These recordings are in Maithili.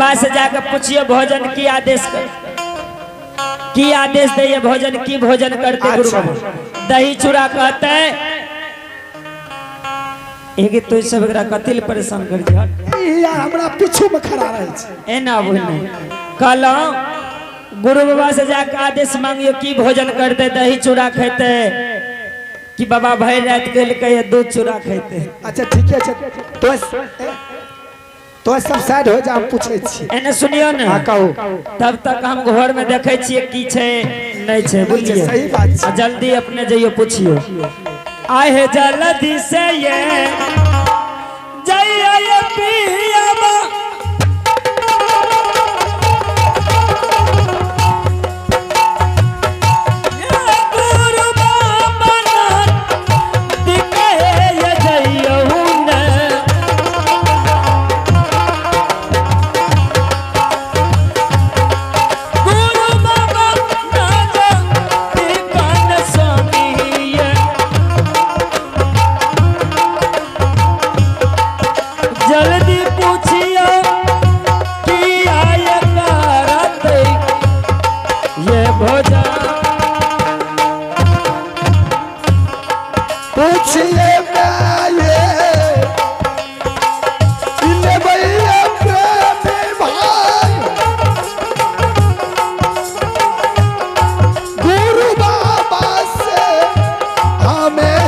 बाबा से जाके पूछियो भोजन की आदेश कर, की आदेश दे भोजन की भोजन करते गुरु अच्छा। बाबा दही चूड़ा कहते एक तो सब एकरा कथी ले परेशान कर दिया। ई यार हमरा पीछू में खड़ा रहे छै। एना बोलने कहलहुँ गुरु बाबा से जाके आदेश मांगियो की भोजन करते, दही चूड़ा खेते कि बाबा भरि राति कहलकै दूध चूड़ा खेते। अच्छा ठीक है, तो सब साइड हो जा, हम पूछे छी। एने सुनियो ने। हाँ, कहू। तब तक हम घर में देखे छियै की छै नहीं छै, बुझलियै? सही बात छै। आ जल्दी अपने जइयो पूछियो। आहे जल्दी से ये जइयो ये पियाबा गुरु बाबा दिखे ये जइयो ने। गुरु बाबा दीवान स्वामी ये। जल्दी पूछियो कि आय करते ये भोजन। पूछिए मैं ये प्रेमी भाई गुरु बाबा से हमें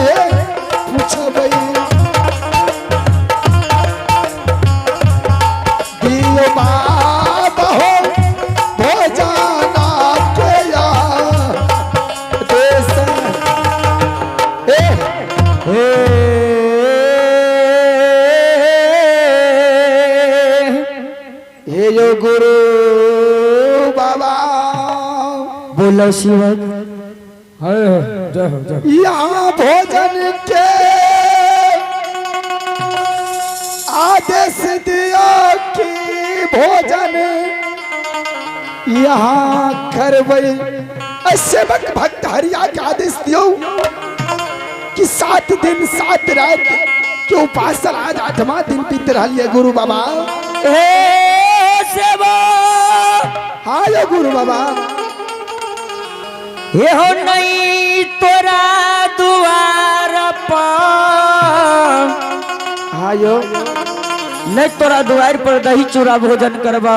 पूछबै दियो बाबा हो भोजन के देश ए हे यो गुरु बाबा बोलो शिव। जय हो जय हो। यहाँ भोजन के आदेश दिया कि भोजन यहाँ करबै। सेवक भक्त हरिया के आदेश दियो कि 7 दिन 7 रात के उपास आज 8वां दिन बीत रहा है गुरु बाबा। हे सेवा। हाँ यो गुरु बाबा। हे हो नहीं तोरा दुआर पर। हाँ यो। नहीं तोरा दुआर पर दही चूड़ा भोजन करबा।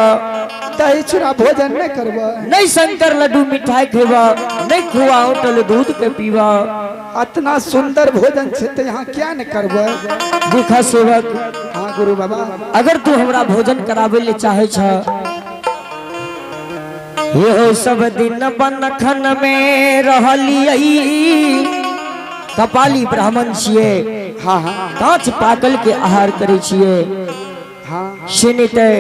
दही चूड़ा भोजन नहीं करबा। नहीं शंकर लड्डू मिठाई खेबा, नहीं खुआ होटल दूध के पीबा। इतना सुंदर भोजन छे तो यहाँ क्या नहीं करबा। देखा सेवक। हाँ गुरु बाबा। अगर तू हमरा भोजन करावे ले चाहे छ, ये हो सब दिन बनखन में रहलियै। कपाली ब्राह्मण छियै। हाँ हाँ। कांच पाकल के आहार करे छियै। हाँ। सुनिते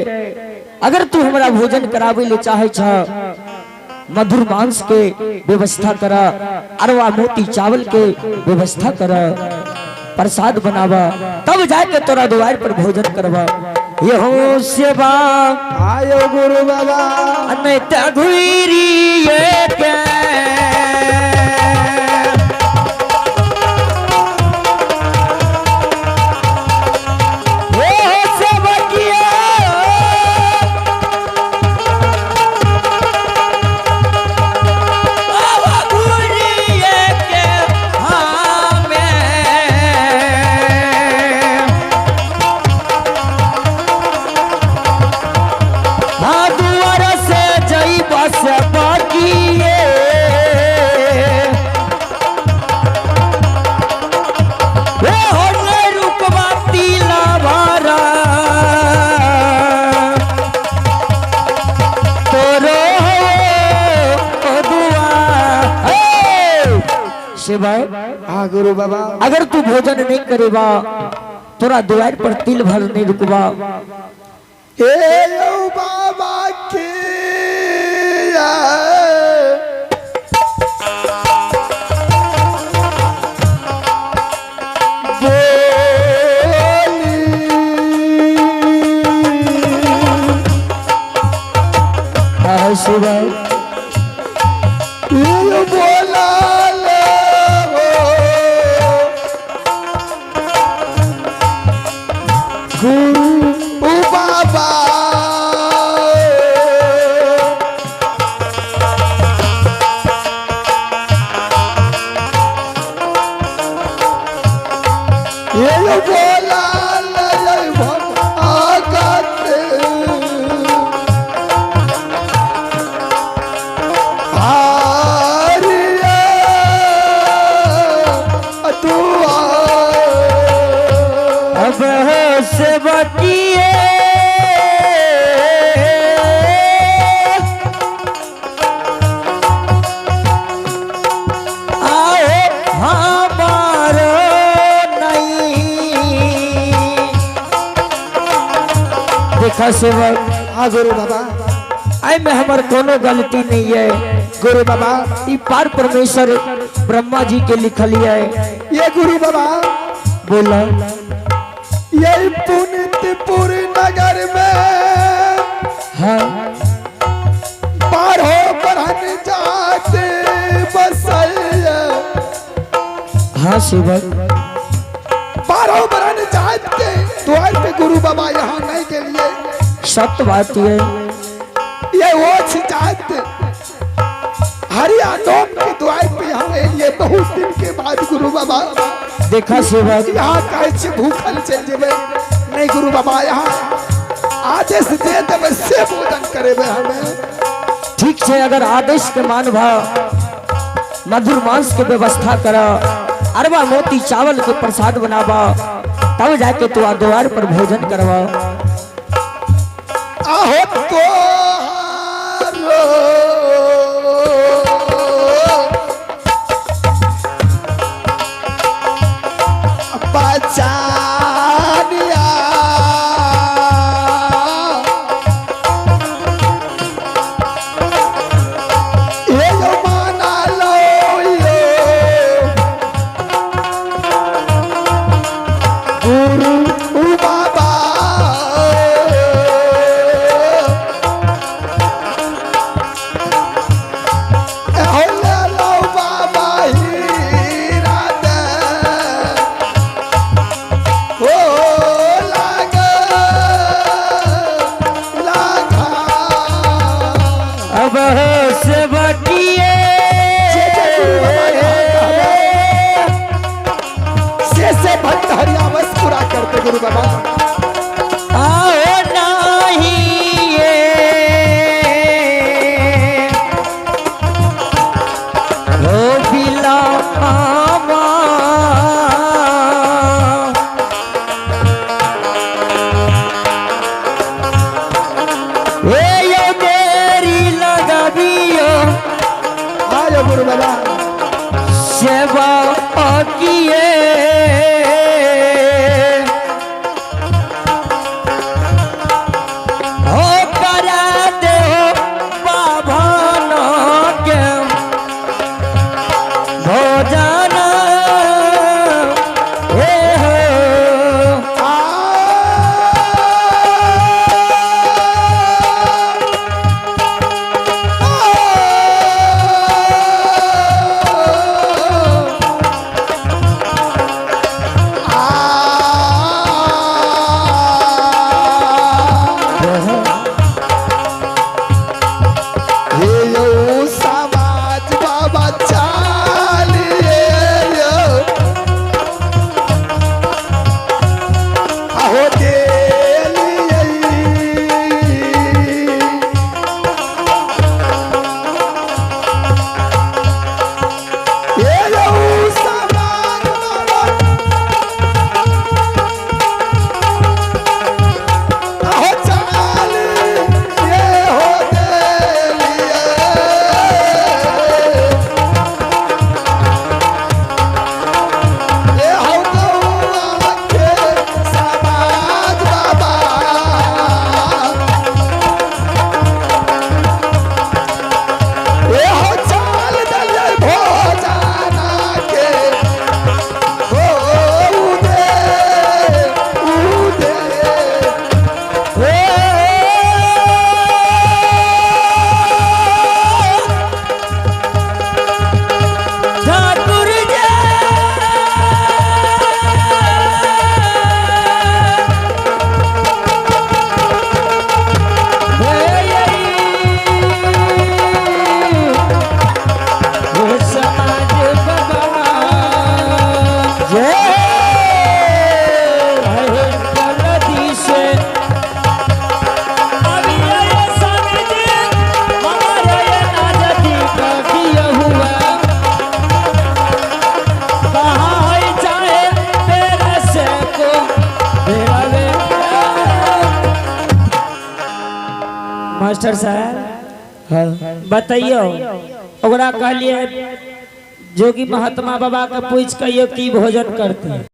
अगर तू हमरा भोजन करावे ले चाहे छ, मधुर मांस के व्यवस्था कर, अरवा मोती चावल के व्यवस्था कर, प्रसाद बनावा, तब जाके तोरा द्वार पर भोजन करवा। ये हो सेवा। आयो गुरु बाबा। नहीं त घुरी ये के हाँ गुरु बाबा। अगर तू भोजन नहीं करेगा तोरा द्वार पर तिल भर नहीं रुकवा। हे यो बाबा की बोली। शिव बोला गुरु बाबा। देखा सेवक। हाँ गुरु बाबा। आई में हमर कोनो गलती नहीं है। गुरु बाबा। ई पार परमेश्वर ब्रह्मा जी के लिखल है। ये गुरु बाबा। बोला। ये पुनितपुर नगर में हाँ बारहो बरहन जाते बसल। हाँ सेवक। बारह बरन जाते द्वार पे गुरु बाबा यहाँ नहीं के लिए। सत्य बात है। ये वो जात हरिया डोम के द्वार पे यहाँ लिए बहुत दिन के बाद गुरु बाबा। देखा सेवक। यहाँ कहे भूखल चल जेबे नहीं गुरु बाबा, यहाँ आदेश दे देवे से भोजन करेबे हमें। ठीक है, अगर आदेश के मान भा मधुर मांस के व्यवस्था कर, अरबा मोती चावल के प्रसाद बनाबा, तब जाके तू द्वार पर भोजन करवा। आहो तो बचानिया ये यो माना लो यो गुरु बाबा हो ले लो बाबा हीरा दे हो लाग लागा। अब सेवकिए जय जय गुरु बाबा यहाँ कहवे। से भक्त हरियावस पूरा करते गुरु बाबा। आओ नाही ये हो बिला आवा। ए यो देरी लगाबियो। आयो गुरु बाबा। सेवा किए हो करा दे बाभन के भोजन हे हो। आ हे यो समाज बाबा चालिए यो आहो देलिए। हे यो समाज बाबा आहो चालिए हो देलिए। ये हौ गौआ के समाज बाबा। ये हौ चाल दल भोजना के हो उदे उदे। ठाकुर समाज बाबा जय से अभी ये स्वामी जी हमारे ये नाजती का किया हुआ कहाँ है चाहे तेरा से को तेरा वे। मास्टर साहब बताइयो, ओकरा कहलिए जोगी महात्मा बाबा के पूछ कहियो की भोजन करते।